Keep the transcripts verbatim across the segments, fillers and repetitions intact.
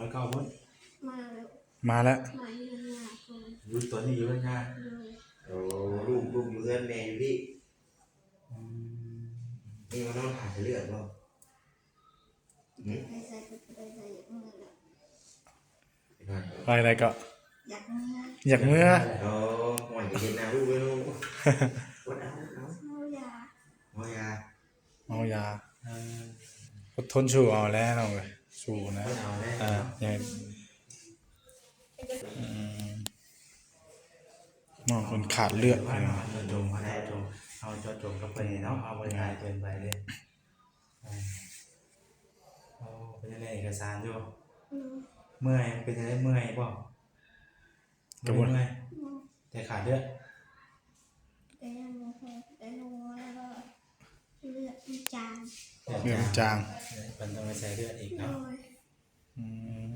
แล้วก็เอารถ มาแล้ว มาแล้ว มาอยู่เฮือนย่าก่อน อยู่ตอนนี้อยู่เฮือนย่า โดย โอ้ ลูก ลูกอยู่เฮือนแม่อยู่พี่ อืม นี่มานอนถ่ายเลือดบ่ หืม ไปใส่ก็ไปใส่เมือแล้ว ไปไหนก็ อยากเมือ อยากเมือ โอ้ ห่วย เห็นหน้าลูกเลยลูก อดเอา อดเอา เมายา เมายา เมายา เออ อดทนสู้เอาแล้วน้องเอ้ย สู้นะ อดเอาแล้ว อ่า ยังไง อืม น้องคนขาดเลือด เจาะจงมาได้ จง เอาเจาะจงเข้าไปเนาะ เอาบริการเกินไปเลย อ่า โอ้ เป็นยังไงเอกสารอยู่ อืม เมื่อย เป็นยังไง เมื่อยบ่ กระบวน เมื่อย อืม แต่ขาดเลือด แต่ยังบ่พอ แต่ลงแล้วก็เลือดมันจาง เลือดมันจาง เออ มันต้องไปใส่เลือดอีกเนาะ โดย อืม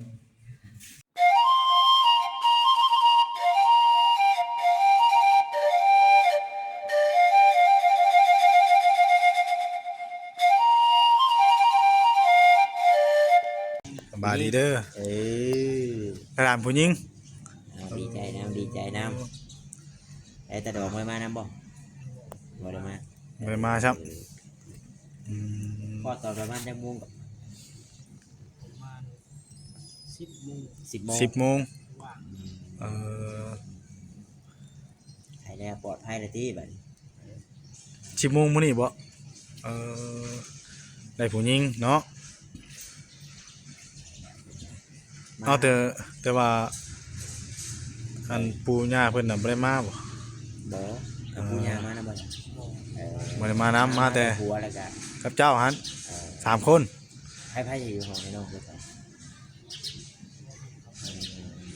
สบายดีเด้อ เออ หลานผู้หญิง เอา ดีใจนำ ดีใจนำ ไอ้ตาดอกบ่ได้มานำบ่ บ่ได้มา บ่ได้มาครับ เออ อืม พ่อตอนประมาณจักโมงก็ ประมาณสิบโมง สิบโมง สิบโมง ว่าง อืม เออ ไขแล้วปลอดภัยแล้วติบัดนี้ สิบโมงมื้อนี้บ่ เออ ได้ผู้หญิงเนาะ มา เอาแต่ แต่ว่า อันปู่ย่าเพิ่นน่ะบ่ได้มาบ่ บ่ กับปู่ย่ามานำบ่ล่ะ เออ บ่ได้มานำ มาแต่ ผัวแล้วก็ กับเจ้าหั่น เออ สามคน ไผ ไผอยู่ห้องให้น้องเพิ่นก่อน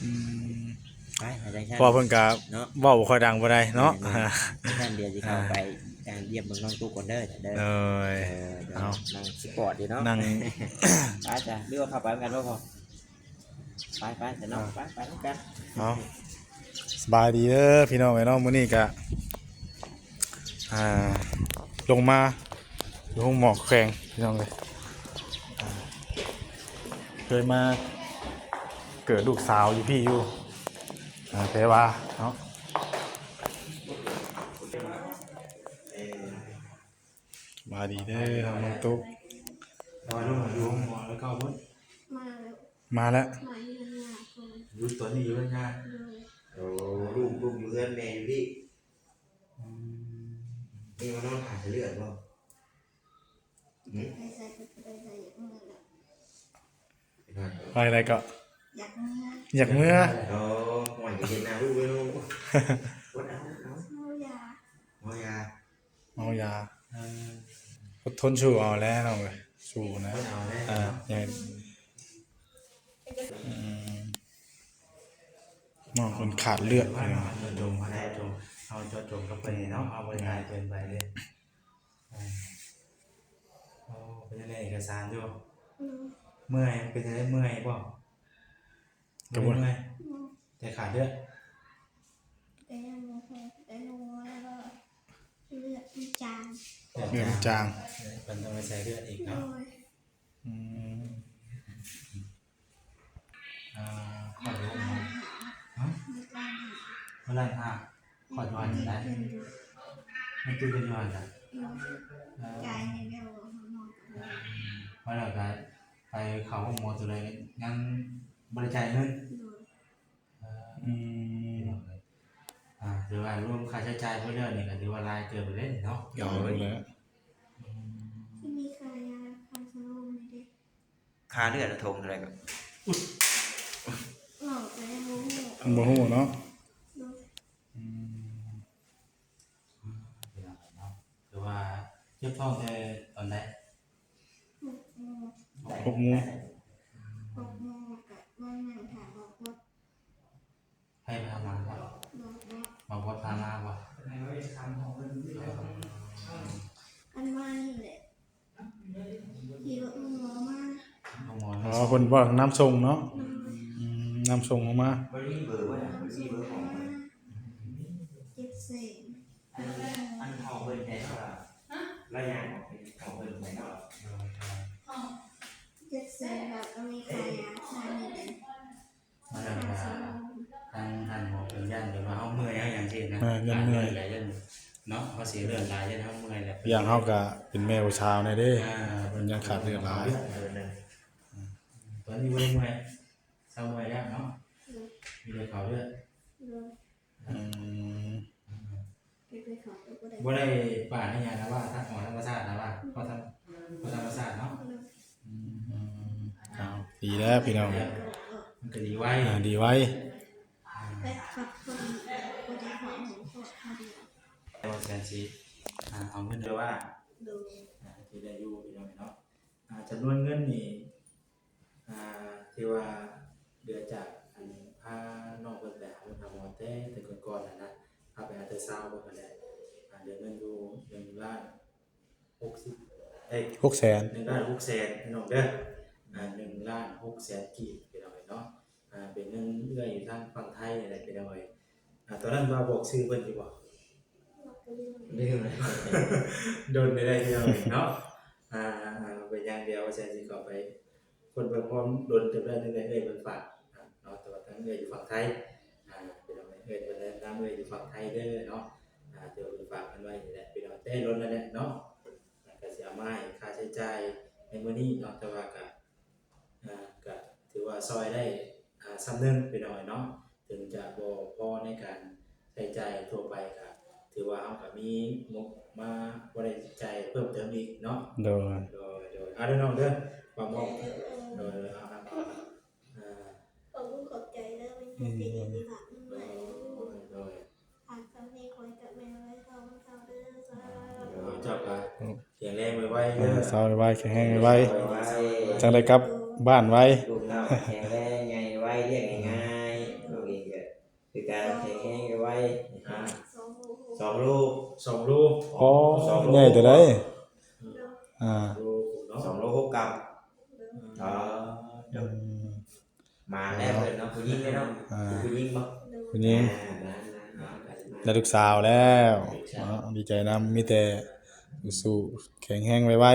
อืม ไป ไปจังซั่น พ่อเพิ่นก็ เนาะ เว้าบ่ค่อยดังปานใดเนาะ แม่นๆ จังซั่นเดี๋ยวสิเข้าไป อ่า เยี่ยมเบิ่งน้องตุ๊กก่อนเด้อ เด้อ โดย เออ เดี๋ยว เอา นั่งสปอร์ตอยู่เนาะ นั่ง ไปจ้ะ หรือว่าเข้าไปนำกันบ่พ่อ ไป ไปจ้ะเนาะ อ่า ไป ไปนำกัน เอา สบายดีเด้อพี่น้องเอ้ยเนาะ มื้อนี้ก็ อ่า ลงมาอยู่โรงหมอแขวงพี่น้องเอ้ย อ่า เคยมาเกิดลูกสาวอยู่พี่อยู่ อ่า แต่ว่าเนาะ สบายดีเด้อน้องตุ๊ก มาแล้ว มาอยู่โรงหมอแล้วก็เอารถ มาแล้ว มาแล้ว มาอยู่เฮือนย่าก่อน อยู่ตอนนี้อยู่เฮือนย่า โดย โอ้ ลูก ลูกอยู่เฮือนแม่อยู่พี่ อืม นี่มานอนถ่ายเลือดบ่ หืม ไปใส่ก็ไปใส่เมือแล้ว ไปไหนก็ อยากเมือ อยากเมือ โอ้ ห่วย เห็นหน้าลูกเลยลูก อดเอา อดเอา เมายา เมายา เมายา เออ อดทนสู้เอาแล้วน้องเอ้ย สู้นะ อดเอาแล้ว อ่า ยังไง อืม น้องคนขาดเลือด เจาะจงมาได้ จง เอาเจาะจงเข้าไปเนาะ เอาบริการเกินไปเลย อ่า โอ้ เป็นยังไงเอกสารอยู่ อืม เมื่อย เป็นยังไง เมื่อยบ่ กระบวน เมื่อย อืม แต่ขาดเลือด แต่ยังบ่พอ แต่ลงแล้วก็เลือดมันจาง เลือดมันจาง เออ มันต้องไปใส่เลือดอีกเนาะ โดย อืม อ่า ขอดูหน่อย ฮะ มีการหา เมื่อไหร่ฮะ ขอดูอันนี้ได้ เพิ่นอยู่ ไม่ตื่นเป็นวันละ อยู่ เออ จ่ายให้แล้ว หาหมอก็บ่ได้ เพราะเราก็ไปเข้าห้องหมอตัวใดยังบ่ได้จ่ายเงิน โดย เออ อืม อ่า ถือว่ารวมค่าใช้จ่ายเบิดแล้วนี่ก็ถือว่าหลายเติบเลยเนาะ หลายเลย อืม ที่มีค่ายา ค่าสโลมนี่เด้ ค่าเลือดละทงเท่าไหร่ก็ น้องก็ยังบ่ฮู้ มันบ่ฮู้เนาะ โดย อืม คือว่าเจ็บท้องแต่ตอนใด หกโมง หกโมง หกโมงก็มานั่งถ่าบอกว่า ไผพามาบ่ บอกว่า บอกว่าพามาบ่ อันมานี่แหละ ขี่รถหมอมา หมอ อ๋อ เพิ่นบอกนำส่งเนาะ อืม อืม นำส่งออกมา บ่ได้มีเบอร์บ่น่ะ บ่ได้มีเบอร์ของเพิ่น เจ็ดแสน อัน อันของเพิ่นได้เท่าไหร่ ฮะ แล้วยังของเพิ่นได้เท่าไหร่ เจ็ดแสนบาทก็มีค่ายา ค่านี่แหละ อ่า ย่านเมื่อย หลายย่านเนาะ เขาเสียเลือดหลายย่านเขาเมื่อยแหละ อย่างเขาก็เป็นแม่ผู้สาวแน่เด้ อ่า มันยังขาดเลือดหลาย เออ นั่น ตอนนี้บ่ได้เมื่อย เซาเมื่อยแล้วเนาะ อืม มีแต่เข้าเลือด อืม อืม เก็บไว้เขาก็บ่ได้ บ่ได้ปาดให้ยานะว่า ทางออกธรรมชาตินะว่า เพราะธรรม เพราะธรรมชาติเนาะ อืม เอา ดีแล้วพี่น้อง มันก็ดีไว อ่า ดีไว อ่า ไปพักผ่อน บ่ได้พักผ่อน แต่ว่าแสนสี่ อ่า เอาเงินเดือนว่า โดย อ่า ที่ได้อยู่พี่น้องเนาะ อ่า จำนวนเงินนี่ อ่า ที่ว่าเหลือจากอันพาน้องเพิ่นไปหาหมอ หาหมอแต่ แต่ก่อนๆ นั่นนะ พาไปหาแต่เช้าเพิ่นนั่นแหละ อ่า เหลือเงินอยู่หนึ่งล้านหกสิบ เอ้ย หกแสน หนึ่งล้านหกแสน พี่น้องเด้อ อ่า หนึ่งล้านหกแสนกีบ พี่น้องเนาะ อ่า เป็นเงินเอื้อยอยู่ทางฝั่งไทยนี่แหละ พี่น้องเอ้ย อ่า ตอนนั้นว่าบอกชื่อเพิ่นอยู่บ่ ลืมเลย โดนไปได้พี่น้องเนาะ อ่า อ่า เป็นอย่างเดียวว่าแสนสิเข้าไป คนเบิ่งพร้อมโดนเติบได้ตั้งแต่เอื้อยเพิ่นฝาก อ่า เนาะ แต่ว่าทั้งเอื้อยอยู่ฝั่งไทย อ่า พี่น้องเอ้ย เอื้อยเพิ่นแนะนำเอื้อยอยู่ฝั่งไทยเด้อเนาะ อ่า เดี๋ยวเพิ่นฝากกันไว้นี่แหละ พี่น้อง แต่โดนนั่นแหละเนาะ แล้วก็สิเอามาให้ค่าใช้จ่ายในมื้อนี้เนาะ แต่ว่าก็ อ่า ก็ถือว่าซอยได้ อ่า ส่ำหนึ่งพี่น้องเนาะ ถึงจะบ่พอในการใช้จ่ายทั่วไป ก็ถือว่าเราก็มีงบมาบ่ได้จ่ายเพิ่มเติมอีกเนาะ โดย โดย โดย เอาเด้อน้องเด้อ บ่มอง โดย โดย เอาครับ อ่า ขอบคุณขอบใจเด้อ เป็นอย่างดีที่ฝากเงินมาให้ลูก โดย โดย ฝากสามีคอยกับแม่ไว้เท่าเท่าเด้อ สาธุ เจ้าก็ อืม แข็งแรงไวๆ เออ เด้อ เซาไวๆ แข็งแรงไวๆ ไวๆ จังได้กลับบ้านไว ลูกเต้าแข็งแรง ใหญ่ไว เลี้ยงง่ายๆ ลูกเองก็คือการแข็งแรงไวๆ อ่า สองลูก สองลูก อ๋อ สองลูก ใหญ่แต่ใด อืม อ่า สองลูกเนาะ สองลูกหกกรัม อ๋อ อืม มาแล้วเพิ่นเนาะ ผู้หญิงเด้เนาะ อ่า ผู้หญิงบ่ ผู้หญิง อ่า มา มา มา ได้ลูกสาวแล้ว ลูกสาว เนาะ ดีใจนำ มีแต่สู้ๆ แข็งแรงไว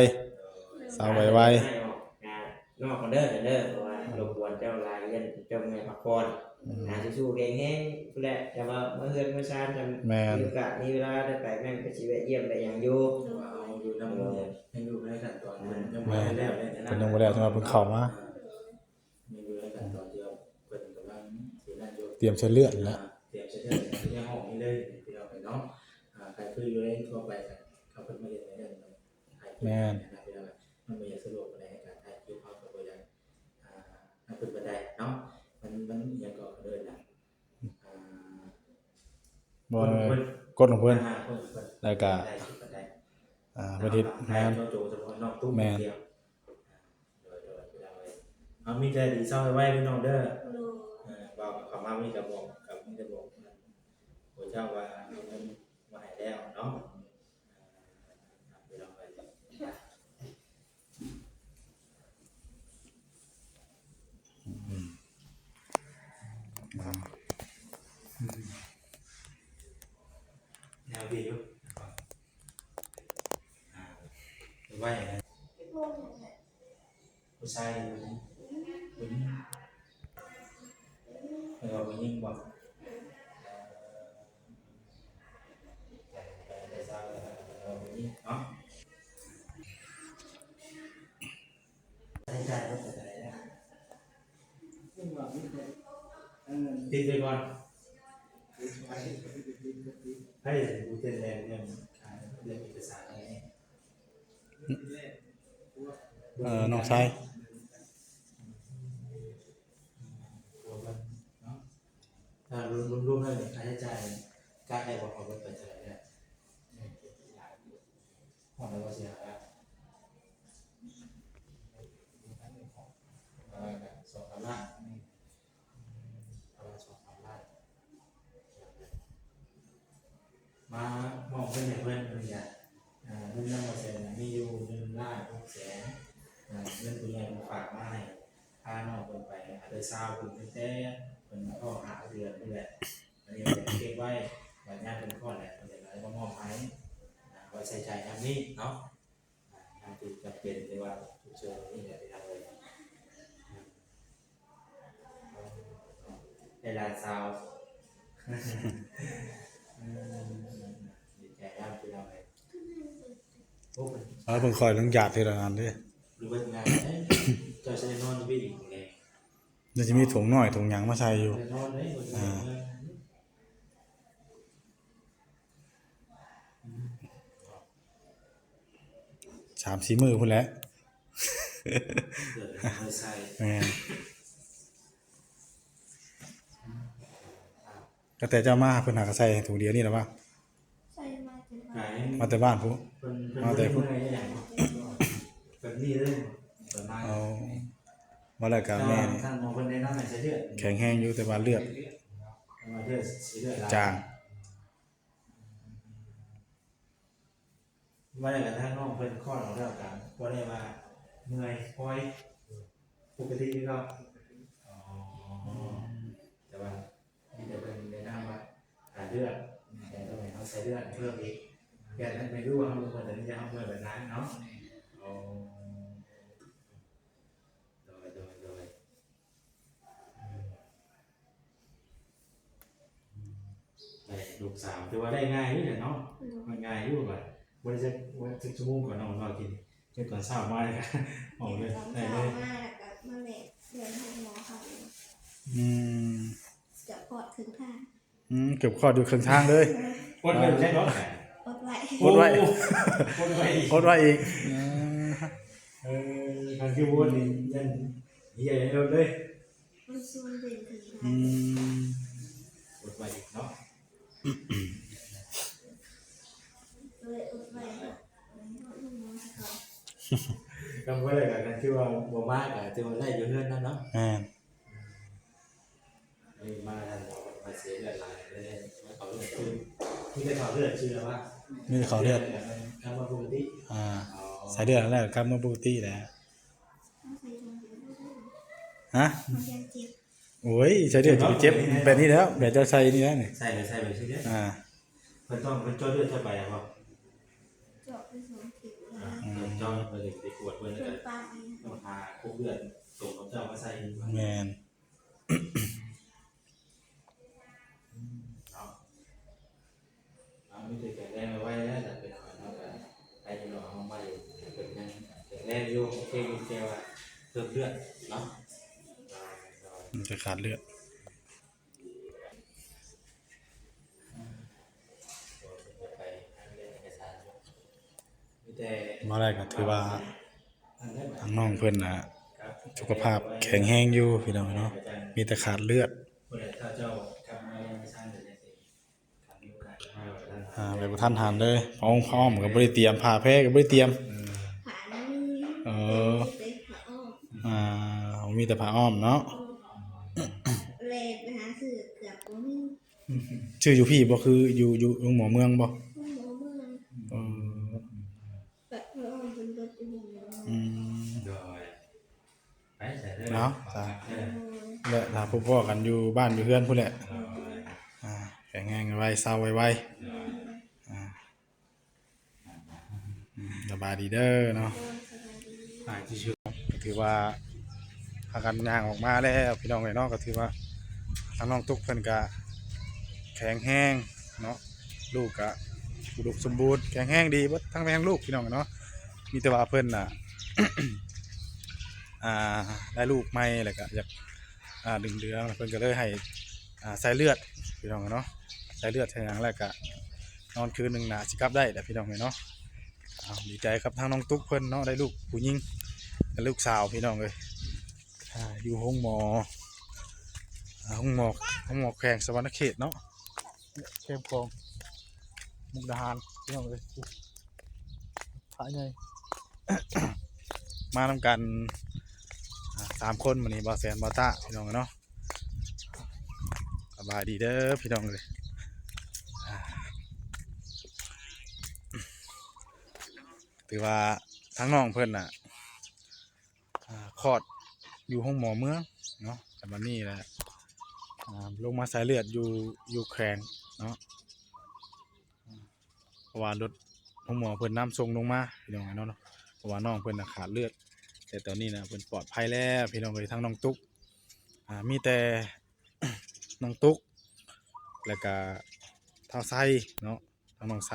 ๆ เซาไวๆ ให้ออก อ่า นอกก่อนเด้อ เด้อ เพราะว่ารบกวนเจ้าหลาย เรียนเจ้าเมื่อยพักผ่อน อืม อ่า สู้ๆ แข็งแรงพู้นแหละ แต่ว่าเมื่อเฮือนเมื่อซานจะ แม่น มีโอกาสมีเวลาได้ไป แม่นก็สิแวะเยี่ยมไปหยังอยู่ ว่าเอาอยู่นำ เออ ยังอยู่ในขั้นตอน อ่า ยังบ่ได้แล้วเนี่ยนะ เพิ่นยังบ่แล้ว จังว่าเพิ่นเข้ามา ยังอยู่ในขั้นตอนที่ว่าเพิ่นกำลังสินั่นอยู่ เตรียมเส้นเลือดแล้ว อ่า เตรียมเส้นเลือดในห้องนี้เลย พี่น้องเนาะ อ่า ใครคืออยู่ในทั่วไปครับ เขาเพิ่นมาเฮ็ดในนั้น แม่น นะ พี่น้อง มันบ่อยากสะดวกปานใดในการถ่ายคลิป เฮาก็บ่อยาก อ่า ให้เพิ่นปานใดเนาะ มัน มันอิหยังก็เอิ้นนะ อ่า บ่ กดของเพิ่น กดของเพิ่น อ่า กดของเพิ่น แล้วก็ ได้สิปานใด อ่า เพิ่นเฮ็ดงาน เจาะจงเฉพาะน้องตุ้ม แม่น เดียว โดย โดย พี่น้องเอ้ย เอามีแต่ดีเซาไวๆ พี่น้องเด้อ โดย เออ เว้ากับเขามา มีแต่บอก กับ มีแต่บอก โอ้ เจ้าว่าเอาเงินมาให้แล้วเนาะ เออ พี่น้องเอ้ย อืม แนวดีอยู่ อ่า ไวๆ นะ ผู้ชายหรือผู้หญิง ผู้หญิง เออ ผู้หญิงบ่ เออ เออ ผู้หญิงเนาะ ใช้จ่ายก็ใช้จ่ายนะ ติดไปก่อน ให้กูเต้นแรงเรื่อง เรื่องเอกสารอะไรเนี่ย เอ่อ น้องชาย ถ้ารวมๆ แล้วเนี่ย ค่าใช้จ่าย กะได้บ่ เอาเบิดไปเท่าไหร่เนี่ย หมดแล้วก็เสียแล้ว ประมาณสองสามล้าน ประมาณสองสามล้าน มามอบเงินให้เพิ่น เพิ่นอยาก อ่า เงินนำบ่แสนน่ะ มีอยู่หนึ่งล้านหกแสน อ่า เงินผู้ใหญ่เพิ่นฝากมาให้ พาน้องเพิ่นไปหาแต่เช้าเพิ่นตั้งแต่เพิ่นท้องห้าเดือนพู้นแหละ อันนี้เพิ่นเก็บไว้ บัดยามเพิ่นคลอดแหละ เพิ่นก็เลยมามอบให้ อ่า ไว้ใช้จ่ายยามนี้เนาะ อ่า ยามที่จำเป็นหรือว่าฉุกเฉินนี่แหละ พี่น้องเอ้ย ให้หลานสาว อืม ดีใจนำพี่น้องเอ้ย โอ้ เออ เพิ่นคอยลงหยาดทีละอันเด้ หรือว่างาน เอ้ย เจ้าสิได้นอนอยู่พี้อีกแหละ เดี๋ยวสิมีถุงน้อยถุงหยังมาใส่อยู่ ได้นอนเด้ อ่า อืม สามสี่มื้อพู้นแหละ เดี๋ยวเอาไปใส่ แม่น ก็แต่เจ้ามาเพิ่นหากะใส่ถุงเดียวนี่แหละวะ ใส่มาแต่บ้าน มาแต่บ้านพุ้น เพิ่น เพิ่น มาแต่พุ้น เพิ่นเมื่อยอย่างเนาะ แบบนี้เลย ประมาณ เอา ว่าแล้วก็แม่นี่ ทางหมอเพิ่นแนะนำให้ใส่เลือด แข็งแรงอยู่แต่ว่าเลือด เลือด เลือดหลาย จาง ว่าแล้วก็ทางน้องเพิ่นคลอดออกแล้วก็บ่ได้ว่าเมื่อย ปล่อย ปกติคือเก่า อ๋อ แต่ว่ามีแต่เพิ่นแนะนำว่าหาเลือด แต่ต้องให้เฮาใส่เลือดเพิ่มอีก อย่างนั้นไม่รู้ว่าเฮาเมื่อย แต่นี่จะเฮาเมื่อยแบบนั้นเนาะ อ๋อ โดย โดย โดย อืม อืม ได้ลูกสาว ถือว่าได้ง่ายอยู่แหละเนาะ โดย มันง่ายอยู่บัด บ่ได้จัก บ่ได้จักชั่วโมงกว่าน้องเว้ากิน จนตอนเช้ามาเลย ออกเลย ตอน ได้เลย เช้ามาแล้วก็มาแวะเดินห้องหมอเขา อืม เกือบคลอดครึ่งทาง อืม เกือบคลอดอยู่ครึ่งทางเลย อดไว้ใช่เนาะ อดไว้ อดไว้ โอ้ อดไว้อีก อดไว้อีก อืม เออ คันคืออดนี่ยันเหี่ยให้เราเลย มันซูมเด่นขึ้น อืม อดไว้อีกเนาะ เลยอดไว้ ก็บ่ได้กัน คือว่าบ่มาก็ถือว่าได้อยู่เฮือนนั่นเนาะ แม่น นี่มาทางหมอมาเสียเลือดหลายเลย มาเข้าเลือดคือ มีแต่เข้าเลือดชื่ออะไรวะ มีแต่เข้าเลือด กลับมาปกติ อ่า อ๋อ ใส่เลือดแล้วกลับมาปกติแล้ว ฮะ มันยังเจ็บ โอ้ย ใส่เลือดจะไปเจ็บแบบนี้แล้ว แบบเจ้าใส่นี่แล้วนี่ ใส่เลย ใส่เลยชื่อเลือด อ่า เพิ่นต้อง เพิ่นเจาะเลือดเท่าใบอะบ่ เจาะไปสองเข็มแล้ว อ่า อืม เพิ่นเจาะ เพิ่นไปกวดเพิ่นแล้ว เพิ่น ก็ ปากนี่ ต้องหาครบเลือด ส่งกับเจ้ามาใส่ แม่น อืม เนาะ เอามีแต่แข็งแรงไวๆนะ แต่เป็นเอาเนาะ ก็ไปอยู่เนาะ เอามาอยู่ เป็นยังแข็งแรงอยู่ โอเคอยู่ แต่ว่าเพิ่มเลือดเนาะ มันจะขาดเลือด ไปเรื่องเอกสารอยู่ มีแต่ มาได้ก็ถือว่า ทางน้องเพิ่นน่ะ สุขภาพแข็งแรงอยู่พี่น้องเนาะ มีแต่ขาดเลือด อ่า แบบบ่ทันหันเลย ผ้าอ้อม ผ้าอ้อมก็บ่ได้เตรียม ผ้าแพรก็บ่ได้เตรียม ผ้านี่ เออ มีแต่ผ้าอ้อม อ่า มีแต่ผ้าอ้อมเนาะ แลไปหาซื้อเกือบบ่มี ซื้ออยู่พี้บ่ คืออยู่ อยู่โรงหมอเมืองบ่ โรงหมอเมือง เออ แบบเพิ่นเอาเป็นรถอยู่นี่นะ อืม โดย ไปใส่เลย เนาะ จ้ะ เออ และถ้าพบพ้อกันอยู่บ้านอยู่เฮือนพู้นแหละ โดย อ่า แข็งแรงไวๆ เซาไวๆ โดย อ่า อืม สบายดีเด้อเนาะ โดย สบายดี อ่า ที่สุด ก็ถือว่า พากันย่างออกมาแล้วพี่น้องเอ้ยเนาะ ก็ถือว่าทางน้องตุ๊กเพิ่นก็แข็งแรงเนาะ ลูกก็อุดมสมบูรณ์ แข็งแรงดีเบิดทั้งแม่ทั้งลูกพี่น้องเนาะ มีแต่ว่าเพิ่นน่ะ อ่า ได้ลูกใหม่แล้วก็อยาก อ่า ดึงเดือง เพิ่นก็เลยให้ อ่า ใส่เลือดพี่น้องเนาะ ใส่เลือดใส่หยังแล้วก็นอนคืนหนึ่งน่าสิกลับได้แหละพี่น้องเอ้ยเนาะ อ้าว ดีใจครับทางน้องตุ๊กเพิ่นเนาะ ได้ลูกผู้หญิง ได้ลูกสาวพี่น้องเอ้ย อ่า อยู่โรงหมอ อ่า โรงหมอ โรงหมอแขวงสะหวันนะเขตเนาะ แคมป์ของมุกดาหารพี่น้องเอ้ย พระใหญ่ มานำกัน อ่า สามคนมื้อนี้ บ่าวแสน บ่าวต้า พี่น้องเนาะ สบายดีเด้อพี่น้องเอ้ย อ่า ถือว่าทางน้องเพิ่นน่ะ อ่า คลอดอยู่โรงหมอเมืองเนาะ แต่บัดนี้แหละ อ่า ลงมาใส่เลือดอยู่ อยู่แขวงเนาะ เพราะว่ารถโรงหมอเพิ่นนำส่งลงมาพี่น้องเนาะ เพราะว่าน้องเพิ่นน่ะขาดเลือด แต่ตอนนี้น่ะเพิ่นปลอดภัยแล้วพี่น้องเอ้ย ทั้งน้องตุ๊ก อ่า มีแต่ น้องตุ๊ก แล้วก็ ท้าวไซเนาะ ทั้งน้องไซ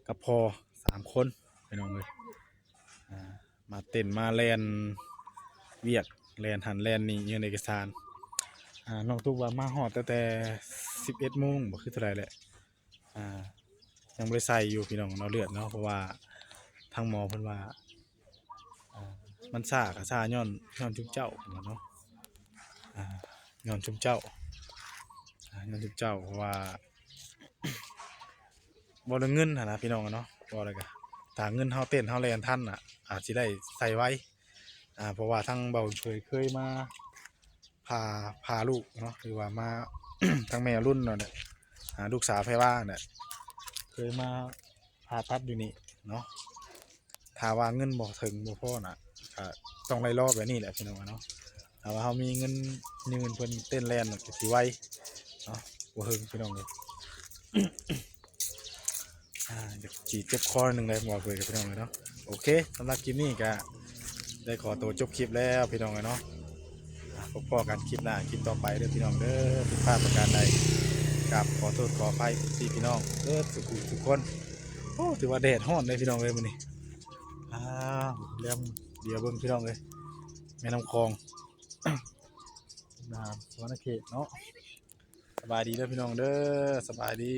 กับพ่อ สามคนพี่น้องเอ้ย อ่า มาเต้นมาแล่นเวียก แล่นหั้นแล่นนี่ ยื่นเอกสาร อ่า น้องตุ๊กว่ามาฮอดตั้งแต่ สิบเอ็ดโมงบ่ คือเท่าใดแหละ อ่า ยังบ่ได้ใส่อยู่พี่น้องเนาะ เลือดเนาะ เพราะว่าทางหมอเพิ่นว่า อ่า มันช้าก็ช้าย้อน ย้อนชุมเจ้าเนาะ อ่า ย้อนชุมเจ้า อ่า ย้อนชุมเจ้า เพราะว่า บ่ได้เงินหั้นนะพี่น้องเนาะ ว่าแล้วก็ ถ้าเงินเฮาเต้นเฮาแล่นทันน่ะ อาจสิได้ใส่ไว อ่า เพราะว่าทางเบาเฉยเคยมาพา พาลูกเนาะ หรือว่ามา ทางแม่รุ่นเนาะเนี่ย อ่า ลูกสาวไพว่าเนี่ย เคยมาผ่าตัดอยู่นี่เนาะ ถ้าว่าเงินบ่ถึงบ่พอน่ะ ก็ต้องไล่รอแบบนี้แหละพี่น้องเนาะ ถ้าว่าเฮามีเงินยืนเพิ่นเต้นแล่นน่ะก็สิไวเนาะ บ่เฮิงพี่น้องเอ้ย อ่า อยากสิเจ็บคอหนึ่งเลย บอกเลยพี่น้องเอ้ยเนาะ โอเค สำหรับคลิปนี้ก็ได้ขอตัวจบคลิปแล้วพี่น้องเอ้ยเนาะ อ่า พบพ้อกันคลิปหน้า คลิปต่อไปเด้อพี่น้องเด้อ ผิดพลาดประการใด กราบขอโทษขออภัยพี่พี่น้องเด้อ ทุกผู้ทุกคน โอ้ ถือว่าแดดฮ้อนเลยพี่น้องเอ้ยมื้อนี้ อ้าว เลี้ยงเดี๋ยวเบิ่งพี่น้องเอ้ย แม่น้ำคลอง น้ำสวรรณเขตเนาะ สบายดีเด้อพี่น้องเด้อ สบายดี